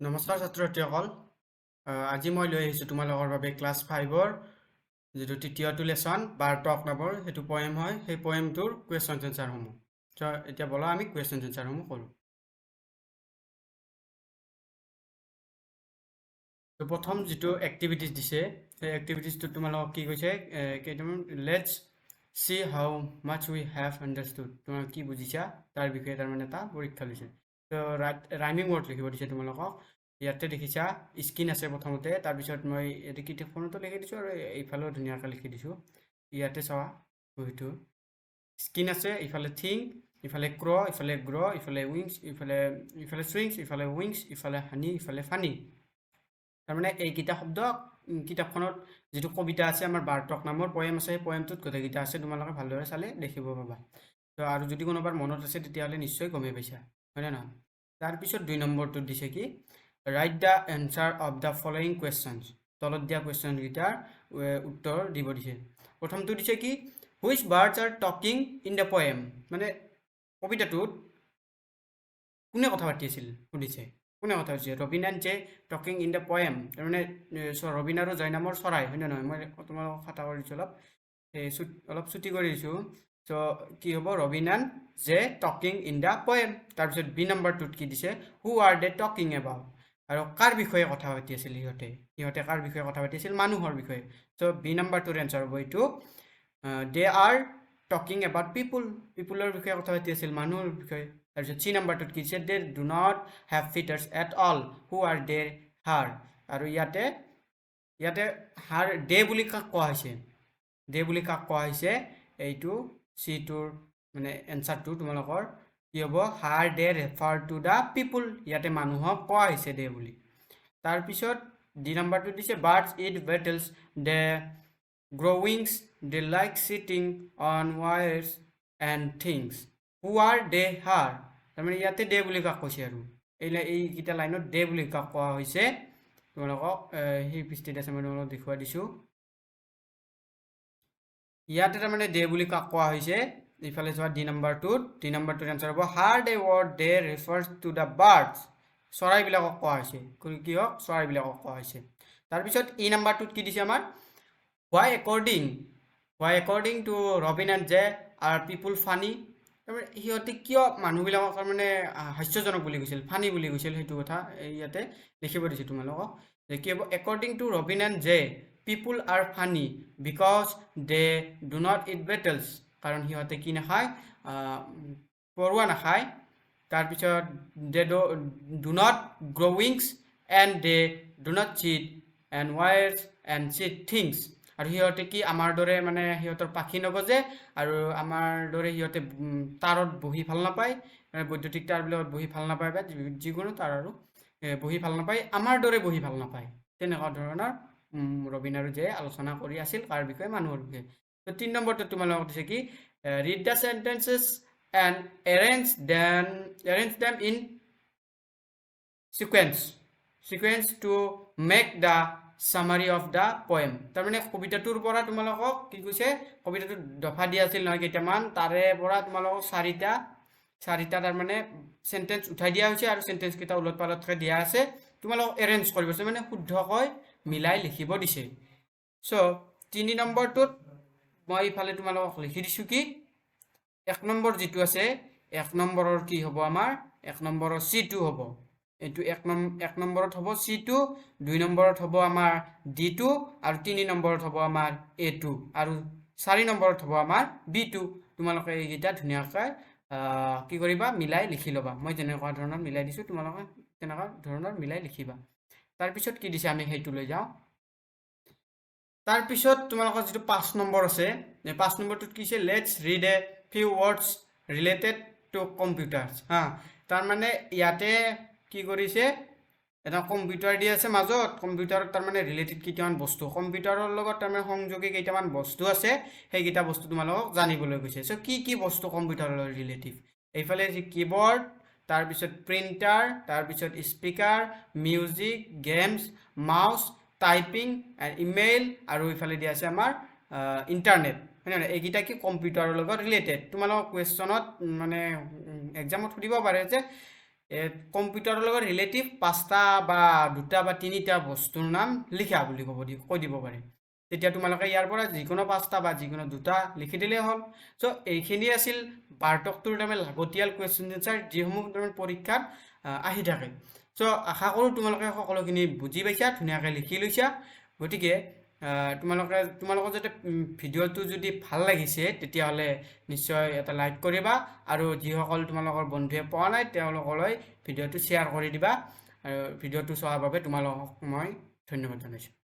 নমস্কাৰ ছাত্ৰ ছাত্ৰীসকল, আজি মই লৈ আহিছোঁ তোমালোকৰ বাবে ক্লাছ ফাইভৰ যিটো তৃতীয়টো লেচন বাৰ্টক নামৰ সেইটো পয়েম হয়, সেই পয়েমটোৰ কুৱেশ্যন এনচাৰসমূহ। চ এতিয়া ব'লা আমি কুৱেশ্যন এনচাৰসমূহ কৰোঁ। তো প্ৰথম যিটো এক্টিভিটিজ দিছে, সেই এক্টিভিটিজটোত তোমালোকক কি কৈছে? কেইটামান, let's see how much we have understood, তোমালোক কি বুজিছা তাৰ বিষয়ে তাৰমানে এটা পৰীক্ষা লৈছে। তো ৰাইমিং ৱৰ্ড লিখিব দিছে তোমালোকক। ইয়াতে দেখিছা স্কিন আছে প্ৰথমতে, তাৰপিছত মই ইয়াতে কিতাপখনতো লিখি দিছোঁ আৰু এইফালেও ধুনীয়াকৈ লিখি দিছোঁ। ইয়াতে চোৱা বহীটো, স্কিন আছে, ইফালে থিং, ইফালে ক্ৰ, ইফালে গ্ৰ, ইফালে উইংছ, ইফালে চুইংছ, ইফালে উইংছ, ইফালে হানি, ইফালে ফানি। তাৰমানে এইকেইটা শব্দ কিতাপখনত যিটো কবিতা আছে আমাৰ বাৰ্টক নামৰ পয়েম আছে, সেই পয়েমটোত গোটেইকেইটা আছে, তোমালোকে ভালদৰে চালে দেখিব পাবা। তো আৰু যদি কোনোবাৰ মনত আছে তেতিয়াহ'লে নিশ্চয় গমেই পাইছা, হয়নে নহয়? তাৰপিছত 2 নম্বৰটোত দিছে কি, write the answer of the following questions, তলত দিয়া কুৱেশ্যনকেইটাৰ উত্তৰ দিব দিছে। প্ৰথমটো দিছে কি, which birds are talking in the poem, মানে কবিতাটোত কোনে কথা পাতি আছিল সুধিছে, কোনে কথা পাতিছে? Robin and jay talking in the poem, তাৰমানে ৰবিন আৰু জয় নামৰ চৰাই, হয়নে নহয়? মই তোমালোকক খাতা কৰি দিছোঁ অলপ, এই অলপ চুটি কৰি দিছোঁ। চ' কি হ'ব, Robin and jay talking in the poem. তাৰপিছত বি নম্বৰটোত কি দিছে, who are they talking about, আৰু কাৰ বিষয়ে কথা পাতি আছিল সিহঁতে, সিহঁতে কাৰ বিষয়ে কথা পাতি আছিল? মানুহৰ বিষয়ে। চ' বি নম্বৰটোৰ এনচাৰ হ'ব এইটো, they are talking about people, পিপুলৰ বিষয়ে কথা পাতি আছিল, মানুহৰ বিষয়ে। তাৰপিছত চি নম্বৰটোত কি দিছে, they do not have feathers at all, who are they her, আৰু ইয়াতে হাৰ দে বুলি কাক কোৱা হৈছে, দে বুলি কাক কোৱা হৈছে? এইটো চিটোৰ মানে এনচাৰটো তোমালোকৰ কি হ'ব, her they refer to the people, ইয়াতে মানুহক কোৱা হৈছে দে বুলি। তাৰপিছত ডি নাম্বাৰটো দিছে, birds eat beetles, they grow wings, they like sitting on wires and things, who are they her, তাৰমানে ইয়াতে দে বুলি কাক কৈছে আৰু এইকেইটা লাইনত দে বুলি কাক কোৱা হৈছে তোমালোকক সেই পৃষ্ঠিত আছে, মই তোমালোকক দেখুৱাই দিছোঁ। ইয়াতে তাৰমানে দে বুলি কাক কোৱা হৈছে? ইফালে চোৱা ডি নাম্বাৰটোত, ডি নাম্বাৰটোৰ এনচাৰ হ'ব her they word they refers to the birds, চৰাইবিলাকক কোৱা হৈছে। কি হওক, চৰাইবিলাকক কোৱা হৈছে। তাৰপিছত ই নাম্বাৰটোত কি দিছে আমাৰ, why according to Robin and jay are people funny, তাৰমানে সিহঁতে কিয় মানুহবিলাকক তাৰমানে হাস্যজনক বুলি কৈছিল, ফানি বুলি কৈছিল, সেইটো কথা ইয়াতে লিখিব দিছে তোমালোকক। যে কি হ'ব, according to Robin and jay people are funny because they do not eat beetles, কাৰণ সিহঁতে কি নাখায়, পৰুৱা নাখায়। তাৰপিছত they do not grow wings and they do not sit and wires and sit things, আৰু সিহঁতে কি আমাৰ দৰে মানে সিহঁতৰ পাখি নগজে আৰু আমাৰ দৰে সিহঁতে তাৰত বহি ভাল নাপায়, মানে বৈদ্যুতিক তাঁৰবিলাকত বহি ভাল নাপায় বা যিকোনো তাঁৰ আৰু বহি ভাল নাপায়, আমাৰ দৰে বহি ভাল নাপায়, তেনেকুৱা ধৰণৰ ৰবিন আৰু জে আলোচনা কৰি আছিল কাৰ বিষয়ে, মানুহৰ বিষয়ে। তো 3 নম্বৰটো তোমালোকক দিছে কি, read the sentences and arrange them in sequence to make the summary of the poem. তাৰমানে কবিতাটোৰ পৰা তোমালোকক কি কৈছে, কবিতাটোত দফা দিয়া আছিল নহয় কেইটামান, তাৰে পৰা তোমালোকক চাৰিটা তাৰমানে চেণ্টেঞ্চ উঠাই দিয়া হৈছে আৰু চেণ্টেঞ্চ কেইটা ওলট পালটকৈ দিয়া আছে, তোমালোকক এৰেঞ্জ কৰিব দিছে, মানে শুদ্ধকৈ মিলাই লিখিব দিছে। চ' 3 নম্বৰটোত মই ইফালে তোমালোকক লিখি দিছোঁ কি, 1 নম্বৰ যিটো আছে, 1 নম্বৰৰ কি হ'ব আমাৰ, 1 নম্বৰৰ চিটো হ'ব, এইটো 1 নম্বৰত হ'ব চিটো, 2 নম্বৰত হ'ব আমাৰ ডিটো, আৰু 3 নম্বৰত হ'ব আমাৰ এটো, আৰু 4 নম্বৰত হ'ব আমাৰ বিটো। তোমালোকে এইকেইটা ধুনীয়াকৈ কি কৰিবা, মিলাই লিখি ল'বা। মই যেনেকুৱা ধৰণৰ মিলাই দিছোঁ তোমালোকে তেনেকুৱা ধৰণৰ মিলাই লিখিবা। তাৰপিছত কি দিছে আমি সেইটো লৈ যাওঁ। তাৰপিছত তোমালোকৰ যিটো 5 নম্বৰ আছে, 5 নম্বৰটোত কি দিছে, let's read a few words related to computers. হা, তাৰমানে ইয়াতে কি কৰিছে, এটা কম্পিউটাৰ দি আছে মাজত, কম্পিউটাৰত তাৰমানে ৰিলেটেড কেইটামান বস্তু, কম্পিউটাৰৰ লগত তাৰমানে সংযোগী কেইটামান বস্তু আছে, সেইকেইটা বস্তু তোমালোকক জানিবলৈ কৈছে। চ' কি কি বস্তু কম্পিউটাৰৰ লগত ৰিলেটিভ, এইফালে যি কীবৰ্ড, তাৰপিছত প্ৰিণ্টাৰ, তাৰপিছত speaker, music, games, mouse, typing and email, আৰু ইফালে দিয়া আছে আমাৰ ইণ্টাৰনেট, হয় নহয়? এইকেইটা কি কম্পিউটাৰৰ লগত ৰিলেটেড। তোমালোকক কুৱেশ্যনত মানে এক্সামত সুধিব পাৰে যে কম্পিউটাৰৰ লগত ৰিলেটিভ পাঁচটা বা দুটা বা তিনিটা বস্তুৰ নাম লিখা বুলি ক'ব দি কৈ দিব পাৰে। তেতিয়া তোমালোকে ইয়াৰ পৰা যিকোনো পাঁচটা বা যিকোনো দুটা লিখি দিলেই হ'ল। চ' এইখিনি আছিল বাৰ্টকটোৰ তাৰমানে লাগতিয়াল কুৱেশ্যন এনচাৰ, যিসমূহ তাৰমানে পৰীক্ষাত আহি থাকে। চ' আশা কৰোঁ তোমালোকে সকলোখিনি বুজি পাইছা, ধুনীয়াকৈ লিখি লৈছা। গতিকে তোমালোকৰ যাতে ভিডিঅ'টো যদি ভাল লাগিছে, তেতিয়াহ'লে নিশ্চয় এটা লাইক কৰিবা আৰু যিসকল তোমালোকৰ বন্ধুৱে পোৱা নাই, তেওঁলোকলৈ ভিডিঅ'টো শ্বেয়াৰ কৰি দিবা। আৰু ভিডিঅ'টো চোৱাৰ বাবে তোমালোকক মই ধন্যবাদ জনাইছোঁ।